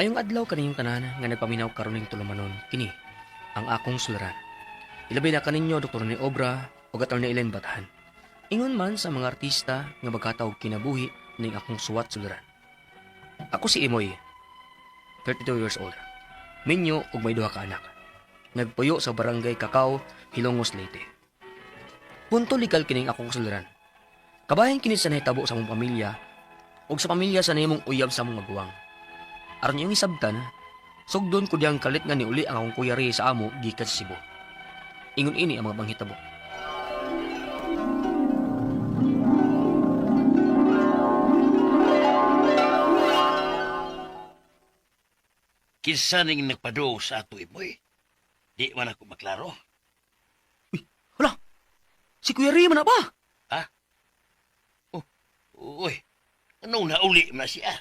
Mayong adlaw kaninyong tanan nga nagpaminaw karon ning tulumanon kini ang akong suliran. Ilabi na kaninyo Dr. ni Obra ug Atty. Ellen Bathan. Ingon man sa mga artista nga magkataog kinabuhi ning akong suwat suliran. Ako si Imoy, 32 years old. Minyo ug may duha ka anak. Nagpuyo sa barangay Cacao, Hilongos, Leyte. Punto legal kining akong suliran. Kabahin kini sa nahitabo sa among pamilya ug sa pamilya sa nahimong uyab sa among maguwang. Aron iyong isabtan, sugdon ko diyang kalit nga niuli ang akong kuya Ray sa amo gikan sa Cebu. Ingon ini ang mga panghitabo. Kinsa ning nagpaduo sa ato imoy? Di man ako maklaro. Hala! Si Kuya Ray man na ba? Ha? Oh, uy, anong nauli man na siya?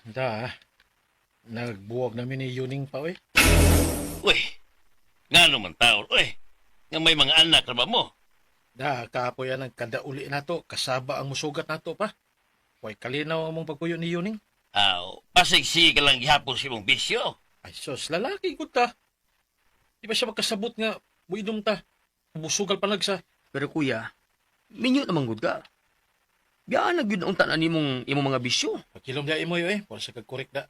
Da, nagbuwag namin ni Yuning pa, oy. Uy, nga naman tao, uy. Nga may mga anak na ba mo? Da, kapoy ang kadauli nato, kasaba ang musugat nato pa. Way kalinaw ang mong pagpuyo ni Yuning. Aw, pasig ka lang gihapon sa imong bisyo. Ay sus, lalaki gud ta. Di ba siya magkasabot nga muinom ta? Musugal pa nagsa. Pero kuya, minyo naman gud ka. Biyaan na gyud ang tanan nimong imong mga bisyo. Pagkilom dia imo eh, para sa kagkorek da.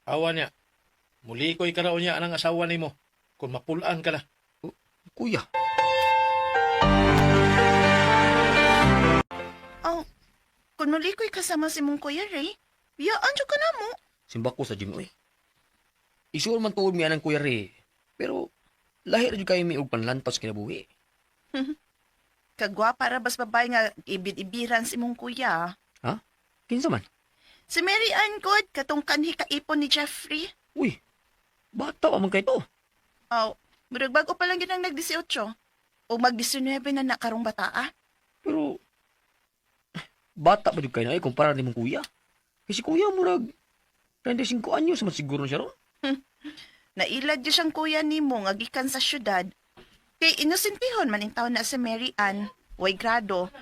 Awa niya. Muli ko'y karaon niya anang asawa nimo. Kung mapulaan ka na. Kuya, Oh, kung muli ko'y kasama si mong Kuya Ray, biyaan siya ka na mo. simba ko sa gym oy. Isuol man tuod mi anang Kuya Ray. Pero lahi ra jud kayo mi og panlantaw sa kinabuhi. Kagwa para bas babae nga ibid-ibiran si mong kuya. Ha? Kinsa man? Si Mary Ann God, katong kanhi kaipon ni Jeffrey. Uy, bata pa man kay to. Oh, murag bago pa lang yun ang nag-18. O mag-19 na nakarong bataa. Pero bata pa jud kayo na eh kumpara ni mong kuya. Kasi kuya murag 35 anyos man siguro na siya ron. Nailad yun siyang kuya ni mo nga gikan sa syudad. Kay inosentihon man taon na si Mary Ann, way grado.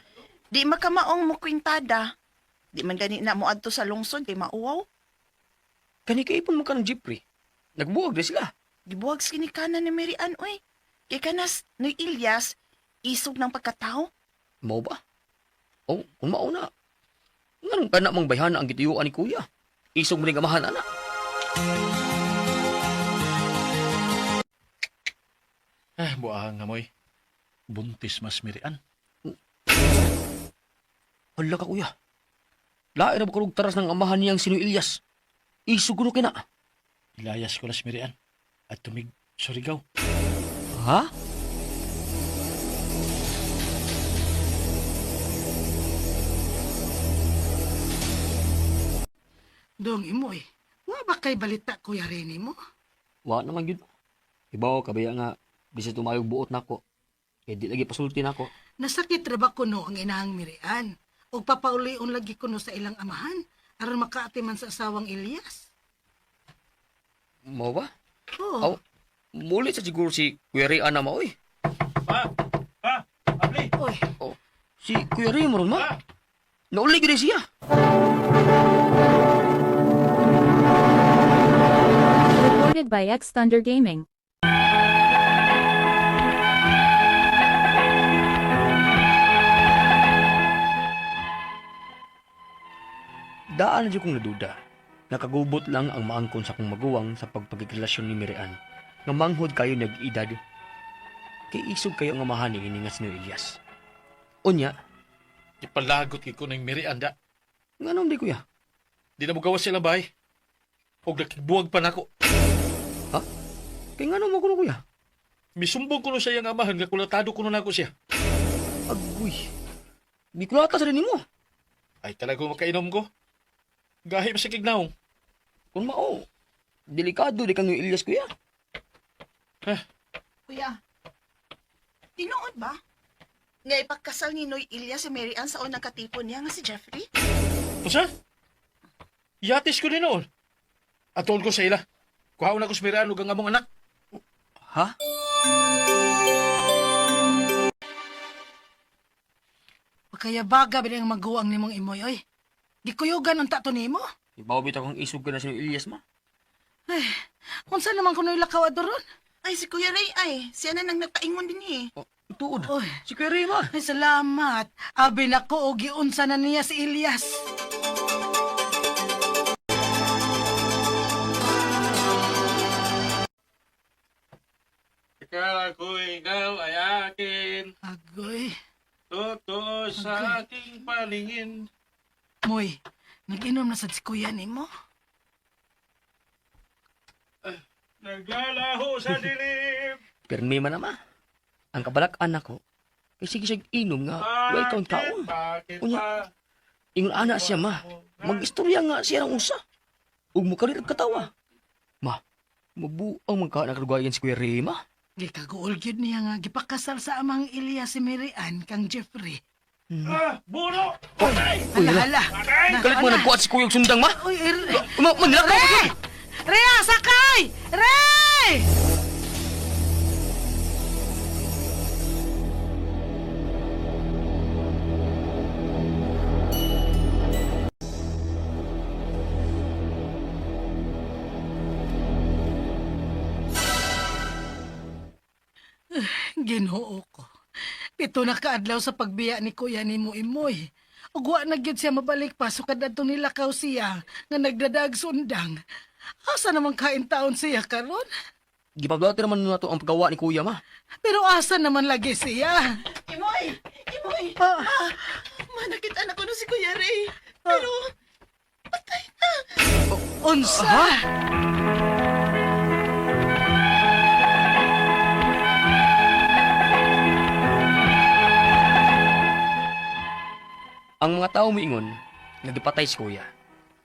Di makamaong mo kwintada. Di man gani na mo adto sa lungsod kay mauwaw. Kani kaipon mo ka ng Jeffrey. Nagbuwag na sila. Gibuwag sinikana ni Mary Ann, oy. Kay kanas, Noy Ilyas, isog ng pagkatao. Mao ba? Oh, kung mao na. Nganong kana mang bayhana ang gituyuan ni kuya? Isog mo ning amahan ana. Ah, buang nga moy. Buntis mas mirian. Hala ka kuya. Lain na ba kulog taras ng amahan niyang sino Ilyas? Isog ko kina. Ilayas ko na si Mirian. At tumig Surigao. Ha? Dong imoy, wa ba kay balita Kuya Rene mo? Wa naman yun. Ibaw kabaya nga bisa tumayog buot nako. Kay di lagi pasulti nako. Nasakit ra ba kuno ang inahang Mirian? Og papaulion lagi kuno sa ilang amahan aron makaatiman sa asawang Elias? Mao ba? Oo. Aw, muli sa siguro si Kuya Ray ana maoy. Pa! Pa! Abli! Oy, Oh, si Kuya Ray mo ron ma. Nauli gyud siya. Recorded by X Thunder Gaming. Daan na dyan kong naduda. Nakagubot lang ang maangkon sa akong maguwang sa pagpagrelasyon ni Mirian. Nga manghod kayo nag-edad. Kay isog kayo ang amahan ni ini nga si Noe Elias. Unya, Ipalagot kay ko ng Mirian da. nganong di kuya? Di na mo gawas sila bay. Og nakigbuwag pa nako. Ha? Kay nganong mo kuno kuya? Misumbong ko no sa iyang amahan nga kulatado ko no nako siya. Agoy. Gikulata sa rin nimo. Ay talaga makainom ko. Gahi pa sa kignaong. Kung mao, delikado di kang Noe Elias kuya. Kuya, tinuod ba? Nga ipagkasal ni Noy Ilyas si Mary Ann sa unang katipo niya nga si Jeffrey? Usa? Yatis ko din noon. Atol ko sa ila. Kuhaon ako sa Mirian ug ang among anak. Ha? pagkayabaga ba ang maguwang nimong imoy oy. Gikuyugan unta to nimo. Ibaw bitaw kang isog ka na si Elias, ma. Ay, unsa naman kuno ilakaw adoron? Ay, si Kuya Ray ay. Siya na nang nagpaingon din eh. Oh, tuod. Oy. Si Kuya Ray, ma. Ay, salamat. Abi nako og giunsa na niya si Elias. Akala ko ikaw ay akin, Agoy. totoo sa aking paningin. Moy, nag-inom na sad si kuya nimo. Naglalaho sa dilim. Pirmi man na, ma. Ang kabalak-an ako, kay sige siya inom nga, welcome kaon. Bakit Unya. ba? Ingon ana siya, ma. Mag-istorya nga siya ng usa. Ug mukarir katawa. Ma, mabuang man ka nakalugayan si Kuya Ray, ma. Gikaguol gyud niya nga gipakasal sa amang Elias si Mary Ann kang Jeffrey. Ah, buno! Uy, Hala, hala. Kalit mo nagkuat si Kuya og sundang, ma. Uy, Ma, manilakaw ka Ray! Rea, sakay! Ray! Ginoo ko. 7 na kaadlaw sa pagbiya ni Kuya ni mo Imoy. Ug wa na gyud siya mabalik pa sukad adto nilakaw siya nga nagdadag sundang. Asa naman kain taon siya karon? Gipablote naman na to ang paggawa ni Kuya, ma. Pero asa naman lagi siya? Imoy! Imoy! Ah, Ma, nakita na ko na si Kuya Ray. Pero, patay na. Unsa? Ang mga tao miingon nga gipatay si Kuya.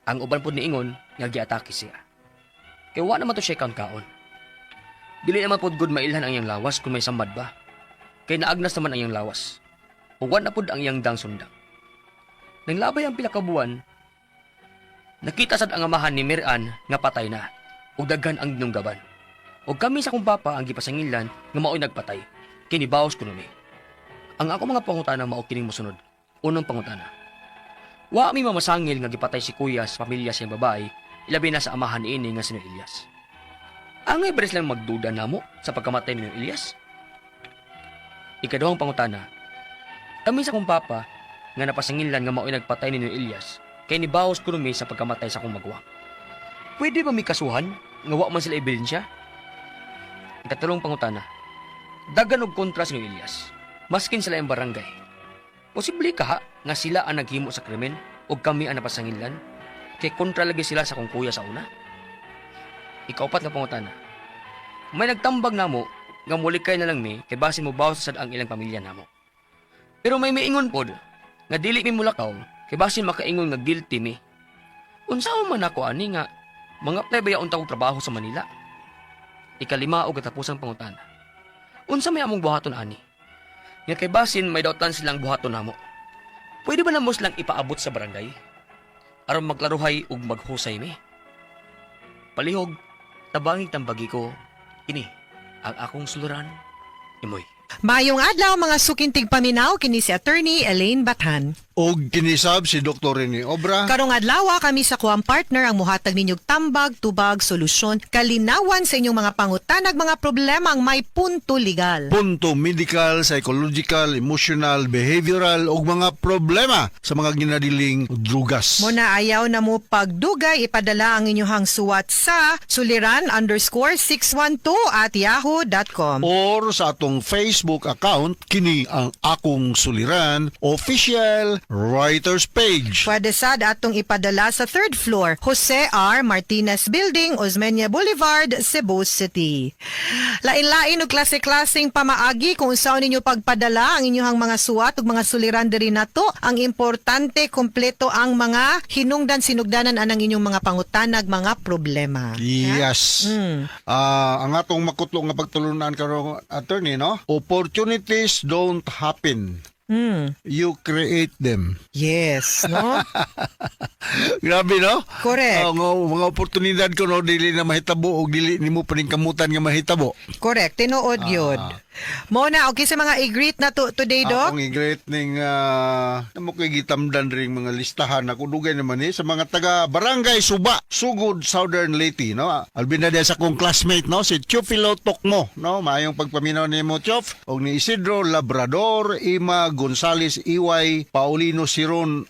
Ang uban pod niingon nga giatake siya. Kay wa naman to siya kaon. Dili naman pod good mailhan ang iyang lawas kung may samad ba. Kay naagnas naman ang iyang lawas. Ug wa na pod ang iyang dang sundang. Nang labay ang pila ka buwan, nakita sad ang amahan ni Miran nga patay na ug daghan ang dinunggaban. Ug kami sa akong papa ang gipasangilan nga mao'y nagpatay. Kini baos kuno mi. Ang ako mga pangutana mao kining mosunod. Unang pangutana. Wa mi mamasangil nga gipatay si kuya sa pamilya sa iyang babae, ilabi na sa amahan niini nga si Noe Elias. Angay ba lang magduda namo sa pagkamatay ni Noe Elias? Ikaduhang pangutana. Kami sa akong papa nga napasangilan nga mao'y nagpatay ni Noe Elias kay nibaos kuno mi sa pagkamatay sa akong maguwang. Pwede ba mi kasuhan nga wa man sila ebidensya? Ikatulong pangutana. Dagan og kontra si Noe Elias. Maskin sila ang barangay. Posible ka ha, nga sila ang naghimo sa krimen o kami ang napasangilan? Kay kontra lagi sila sa kong kuya sa una. Ikaupat nga pangutana. May nagtambag namo nga mulikay na lang mi kay basin mo bawas sad ang ilang pamilya namo. Pero may miingon pod nga dili mi mulakaw kay basin makaingon nga guilty mi. Unsa man ako ani nga mga apply ba unta og trabaho sa Manila? Ikalima og katapusang pangutana. Unsa may among buhaton ani? Nga kay basin may dautan silang buhaton namo. Pwede ba namo silang ipaabot sa barangay? Aron maglaruhay ug maghusay mi. Palihog, tabangig tambagi ko, kini ang akong suluran, Imoy. Mayong adlaw mga sukintig paminaw kini si Attorney Elaine Bathan. Og kinisab si Dr. Rene Obra. Karong adlaw kami sa kuang partner ang muhatag ninyog tambag, tubag, solusyon, kalinawan sa inyong mga pangutanag mga problema ang may punto legal. Punto medical, psychological, emotional, behavioral ug mga problema sa mga ginadiling drugas. Muna ayaw na mo pagdugay, ipadala ang inyong suwat sa suliran_612@yahoo.com. Or sa atong Facebook account, kini ang akong suliran official writers page. Pwede sad atong ipadala sa third floor, Jose R. Martinez Building, Osmeña Boulevard, Cebu City. Lain-lain og klase-klaseng pamaagi kung unsaon ninyo pagpadala ang inyong mga suwat ug mga suliran diri nato. Ang importante kompleto ang mga hinungdan sinugdanan anang inyong mga pangutanag mga problema. Yes. Ah, ang atong makutlo nga pagtulunan karon attorney no, opportunities don't happen. You create them. Yes, no? Grabe no? Correct. Ah, mga oportunidad ko no dili na mahitabo o dili nimo paningkamutan nga mahitabo. Correct. Tinuod yun. Mo na, okay sa mga i-greet na to today, Dok? Akong i-greet ning namo ko'y gitamdan ring mga listahan ako dugay naman eh sa mga taga Barangay Suba, Sugod, Southern Leyte, no? Albina diya sa akong classmate, no, si Chufilo Tokmo, no? Maayong pagpaminaw nimo, Chuf. Og ni Isidro Labrador, Ima Gonzales Iway, Paulino Siron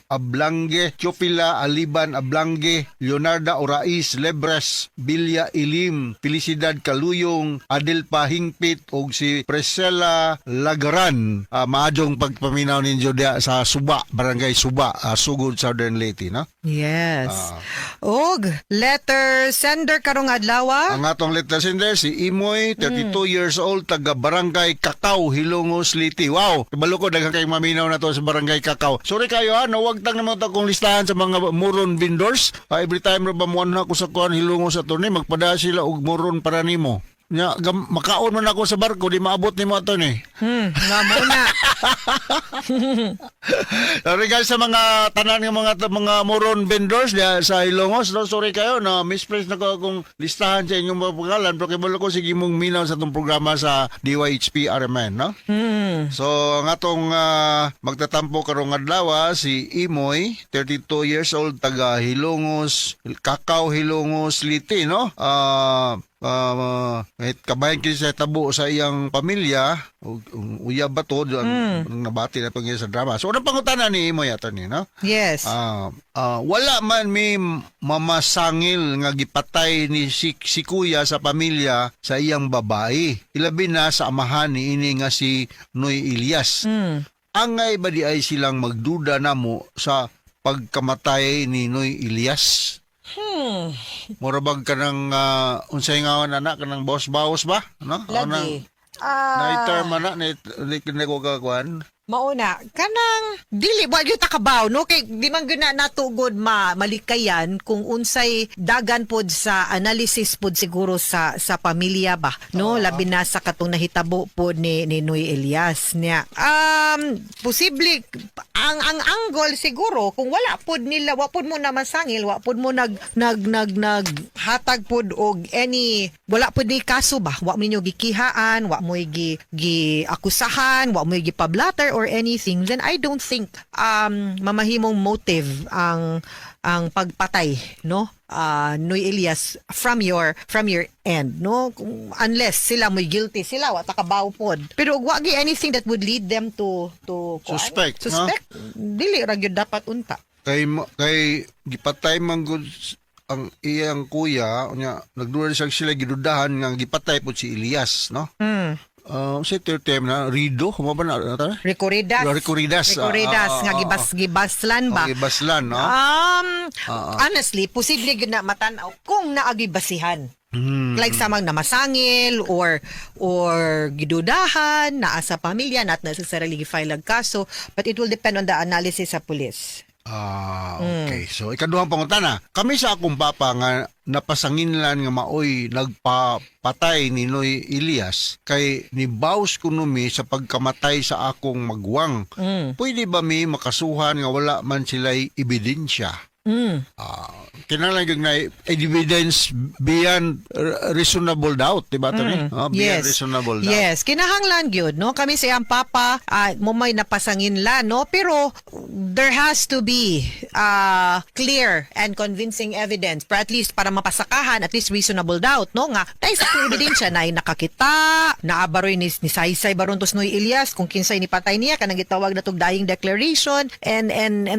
Ablange, Chufila Aliban Ablange, Leonarda Orais Lebres, Bilya Ilim, Felicidad Kaluyong, Adelpa Hingpit og si Priscilla Lagaran. Maadjong pagpaminaw ninyo diya sa Suba, Barangay Suba, Sugod, Southern Leyte, no? Yes. Ah. Og letter sender karong adlaw. Ang atong letter sender si Imoy, 32 years old, taga Barangay Kakao, Hilongos, Leyte. Wow! Kabalo ko, daghan kayong maminaw na to sa Barangay Kakao. Sorry kayo ha, nawag tang naman akong listahan sa mga moron vendors. Every time ra ba muan na ako sa kuan Hilongos attorney, magpada sila og moron para nimo. Nya, makaon man ako sa barko, di maabot nimo attorney. Nga mo na. Sorry guys sa mga tanan ng mga mga moron vendors diya sa Ilongos, no? Sorry kayo na misplace na ko akong listahan sa inyong mga pangalan pero kay ko sige mong minaw sa atong programa sa DYHP RMN, no? So ang atong magtatampo karong adlaw si Imoy, 32 years old, taga Hilongos, Kakao Hilongos Leyte, no? Kahit kabayan kini sa tabo sa iyang pamilya ug uyab ba to ang nabati na itong sa drama. So unang pangutana ni Imoy attorney, no? Yes. Wala man mi mamasangil nga gipatay ni si kuya sa pamilya sa iyang babae. Ilabi na sa amahan ni ini nga si Noy Elias. Angay ba di ay silang magduda namo sa pagkamatay ni Noy Elias? Mura bag ka ng unsay ngawan anak kanang boss-bawas ba? No? Lagi. Na term ana ni ni ko kakuan. Mauna, kanang dili wa gyud ta kabaw no kay di man gyud na natugod ma malikayan kung unsay dagan pod sa analysis pod siguro sa pamilya ba no, labi na sa katong nahitabo pod ni Noy Elias niya. Posible ang angle siguro kung wala pod nila, wa pod mo na masangil, wa pod mo nag nag nag nag hatag pod og any, wala pod ni kaso ba, wa mo ninyo gikihaan, wa mo gi gi akusahan, wa mo gi pablatter or anything, then I don't think mamahimong motive ang pagpatay, no, Noy Elias from your end, no? Unless sila mo guilty sila, wa ta kabaw pod, pero og wa gi anything that would lead them to kuan, Suspect, no? suspect, dili ra gyud dapat unta. Kay gipatay man gud ang iyang kuya unya nagduda siya sila gidudahan nga gipatay po si Elias, no? Sa third time na Rido mo ba na na- Recoridas. Recoridas, Recoridas nga gibaslan ba? Oh, gibaslan, no? Honestly, posible gyud na matan-aw kung naagi basihan. Like samang namasangil or gidudahan naa sa pamilya, not necessarily gi-file ang kaso, but it will depend on the analysis sa police. Ah, okay. So ikaduhang pangutana, kami sa akong papa nga napasanginlan nga maoy nagpapatay ni Noy Elias kay ni baws kuno mi sa pagkamatay sa akong magwang. Pwede ba mi makasuhan nga wala man sila'y ebidensya? Ah, kinahanglan gyud na evidence beyond reasonable doubt, di ba, Tony? Ah, beyond reasonable doubt. Yes, kinahanglan gyud, no? Kami sa iyang papa, mo may napasanginlan, no? Pero there has to be clear and convincing evidence para at least para mapasakahan, at least reasonable doubt, no? Nga dahil sa akong ebidensya na ay nakakita, naabaroy ni Saysay baron tos Noy Elias kung kinsay ni patay niya kanang gitawag na tog dying declaration and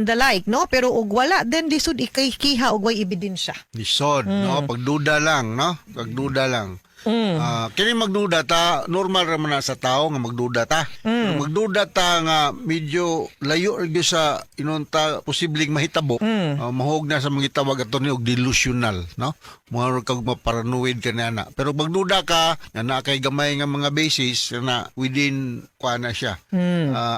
the like, no? Pero og wala, then lisod ikay kiha og way ebidensya. Lisod, no? Pagduda lang, no? Pagduda lang. Ah, kini magduda ta, normal ra man na sa tao nga magduda ta. Pero magduda ta nga medyo layo ra gyud sa inunta posibleng mahitabo. Mahog na sa mga gitawag ato ni og delusional, no? Mura kag maparanoid ka na ana. Pero magduda ka nga naa kay gamay nga mga basis na within kuan na siya.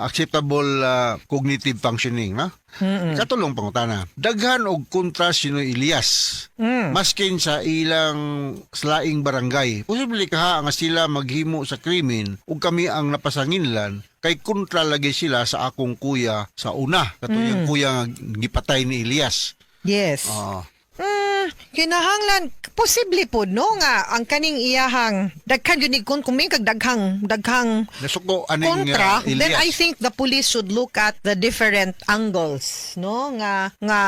Acceptable cognitive functioning, no? Ikatulong pangutana. Daghan og kontra si Noy Elias. Maskin sa ilang slaing barangay. Posible kaha nga sila maghimo sa krimen ug kami ang napasanginlan kay kontra lagi sila sa akong kuya sa una. Katong mm. kuya nga gipatay ni Elias. Yes. Kinahanglan Posible po, no, nga ang kaning iyahang daghan yun kung may kag daghang daghang Nasuko aning kontra, then Elias. I think the police should look at the different angles, no? Nga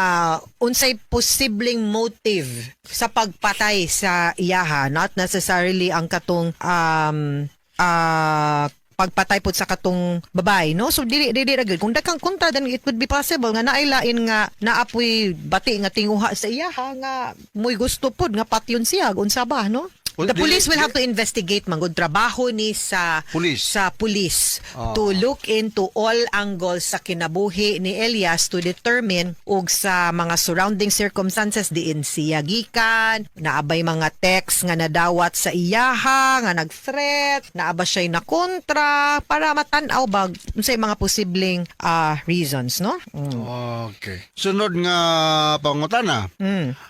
unsay posibleng motive sa pagpatay sa iyaha, not necessarily ang katong pagpatay pud sa katong babae, no? So dili ra gyud. Kung daghang kontra, then it would be possible nga naay lain nga naapoy bati nga tinguha sa iyaha nga mo'y gusto pud nga patyon siya, unsa ba, no? Well, The police will have to investigate man gud, trabaho ni sa Police. sa police Ah. to look into all angles sa kinabuhi ni Elias to determine og sa mga surrounding circumstances diin siya gikan, naabay mga text nga nadawat sa iyaha nga nag-threat, naa ba siya'y nakontra, para matan-aw ba unsay mga posibleng reasons, no? Okay. Sunod nga pangutana.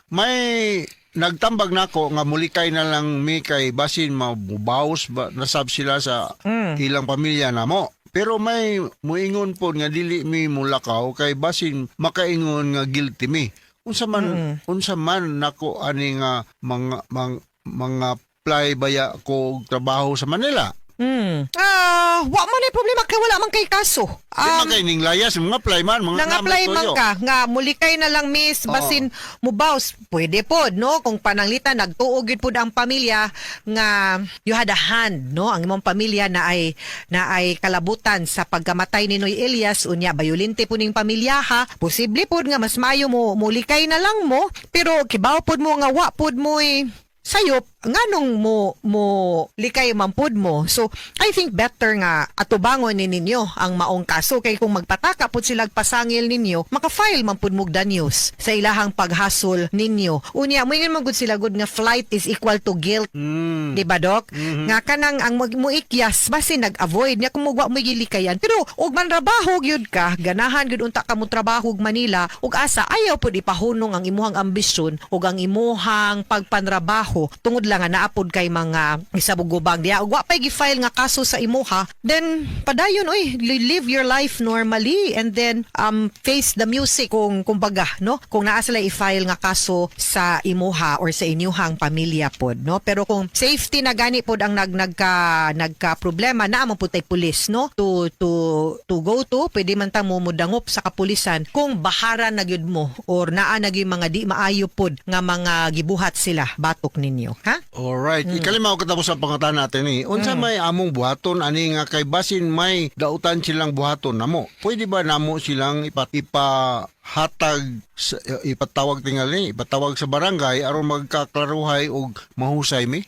May nagtambag nako nga mulikay na lang mi kay basin mabubaws ba nasab sila sa ilang pamilya namo. Pero may muingon po nga dili mi mulakaw kay basin makaingon nga guilty mi. Unsa man nako ani nga mga apply baya ko og trabaho sa Manila? Ah, wa man ay problema kay wala man kay kaso. Di man kay ning layas mga apply man mga Nang-apply naman man tuyo. ka nga mulikay na lang, miss, basin mubaws, pwede pod, no, kung pananglitan nagtuo gyud pod ang pamilya nga you had a hand, no, ang imong pamilya na ay kalabutan sa pagkamatay ni Noy Elias. Unya bayolente po ning pamilya ha, posible pod nga mas maayo mo mulikay na lang mo, pero kibaw pod mo nga wa pod mo eh, sayop nganong mo likay man pud mo. So I think better nga atubangon ni ninyo ang maong kaso kay kung magpataka pud sila pasangil ninyo, maka-file man pud mo danyos sa ilahang paghasol ninyo. Unya moingon man gud sila gud nga flight is equal to guilt. Di ba, Dok? Nga kanang ang muikyas basin nag-avoid niya kung mugwa mo gilikayan. Pero og manrabaho gyud ka, ganahan gyud unta ka mo trabaho og Manila ug asa ayaw pud ipahunong ang imuhang ambisyon ug ang imuhang pagpanrabaho tungod lang nga naa pod kay mga isabugubang diya ug wa pay gi-file nga kaso sa imuha, then padayon oy, live your life normally and then face the music kung kumbaga, no, kung naa sila i-file nga kaso sa imuha or sa inyuhang pamilya pod, no? Pero kung safety na gani pod ang nag nagka nagka problema, naa man pud tay pulis, no, to go to. Pwede man ta mo modangop sa kapulisan kung bahara na gyud mo or naa na gyud mga di maayo pod nga mga gibuhat sila batok ninyo, ha? Alright. Ikalima ko katapos ang pangutana natin eh. Unsa may among buhaton ani nga kay basin may dautan silang buhaton namo? Pwede ba namo silang ipahatag sa, ipatawag tingali, ipatawag sa barangay aron magkaklaruhay og mahusay mi?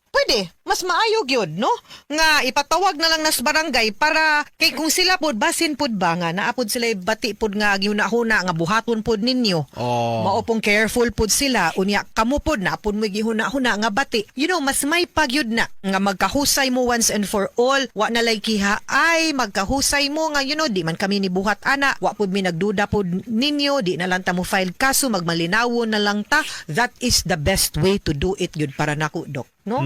Pwede. Mas maayo gyud, no? Nga ipatawag na lang nas barangay para kay kung sila pod basin pod ba nga naa pod sila bati pod nga gihuna-huna nga buhaton pod ninyo. Oh. Mao pong careful pod sila, unya kamo pod na pod mo gihuna-huna nga bati. Mas may pagyud na nga magkahusay mo once and for all, wa na lay kiha ay magkahusay mo nga di man kami ni buhat ana, wa pod mi nagduda pod ninyo, di na lang ta mo file kaso, magmalinawon na lang ta. That is the best way to do it gyud para nako, Dok, no?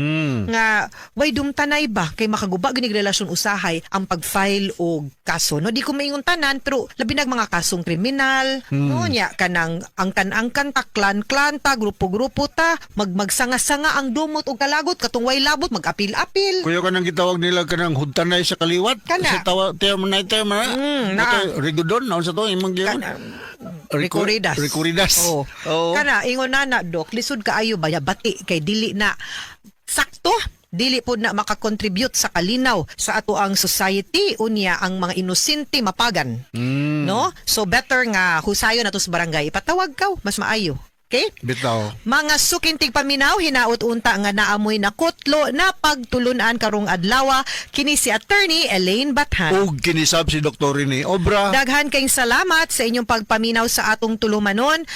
Nga way dumtanay ba kay makaguba ginig relasyon usahay ang pag-file og kaso, no? Di ko maingon tanan, pero labi nag mga kasong kriminal, no, nya kanang angkan-angkan ta, klan-klan ta, grupo-grupo ta, magsanga-sanga ang dumot og kalagot katong way labot mag-apil-apil. Kuya, kanang gitawag nila kanang hudtanay sa kaliwat. Kana. Sa tawa term na term na. Naa. Rigodon na sa to imong giyon. Kana. Recoridas. Recoridas. Oo. Oo. Kana ingon na na, Dok, lisod kaayo ba ya bati kay dili na sakto, dili pod na makakontribute sa kalinaw sa ato ang society, unya ang mga inosente mapagan. No? So better nga husayon nato sa barangay. Ipatawag kaw, mas maayo. Okay? Bitaw. Mga sukintig paminaw, hinaot unta nga naamoy na kutlo na pagtulunan karong adlaw. Kini si Attorney Elaine Bathan. Og kinisab si Dr. Rene Obra. Daghan kayong salamat sa inyong pagpaminaw sa atong tulumanon.